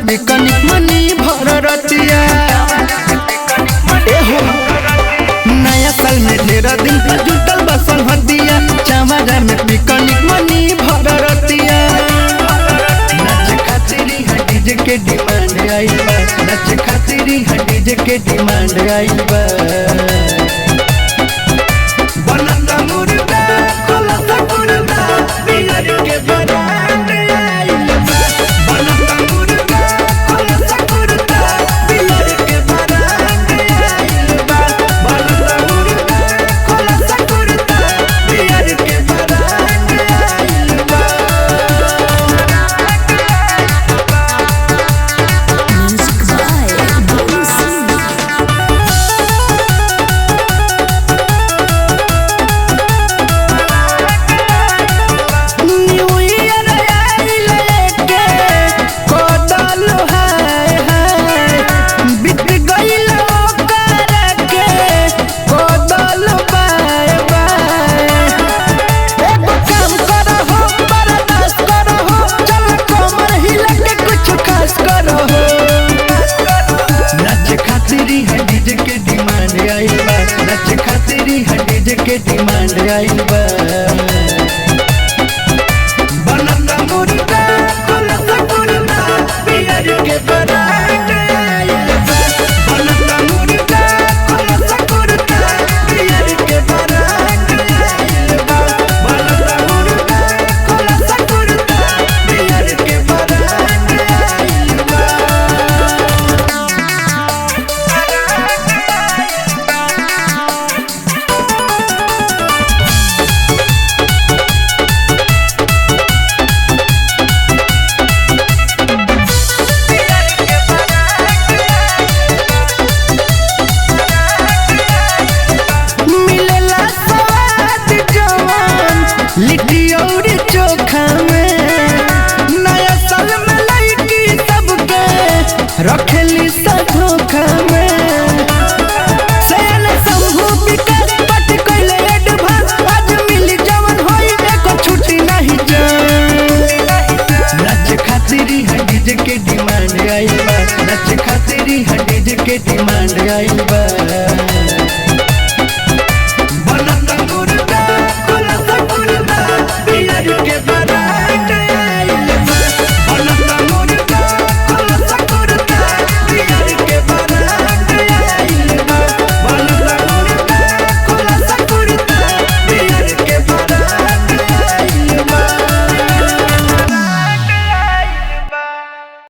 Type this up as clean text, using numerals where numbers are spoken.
Picnic मनी भर रतिया। ए हो, नया साल में ढेर दिन पर जुटल बसन हदिया। चावरा में पिकनिक मनी भर रतिया। नच खातिर है डीजे के डिमांड आइल बा। नच खातिर है डीजे के डिमांड आइल बा। बनता मुर्गा खुलता कुर्ता बियर के ब्रांड आइल बा। बनता मुर्गा खुलता कुर्ता बियर के ब्रांड आइल बा। बनता मुर्गा खुलता कुर्ता बियर के ब्रांड आइल बा। Music by Bolu Singh. New year आइल के कोदल हाय हाय, बीत गइल ओकर के कोदल बाय बाय। एगो काम करहो, बर्दाश्त करहो, चल कमर हिला के कुछ खास करहो। नच खातिर है डीजे के डिमांड आइल बा। नच खातिर है डीजे के डिमांड आइल बा। बनता मुर्गा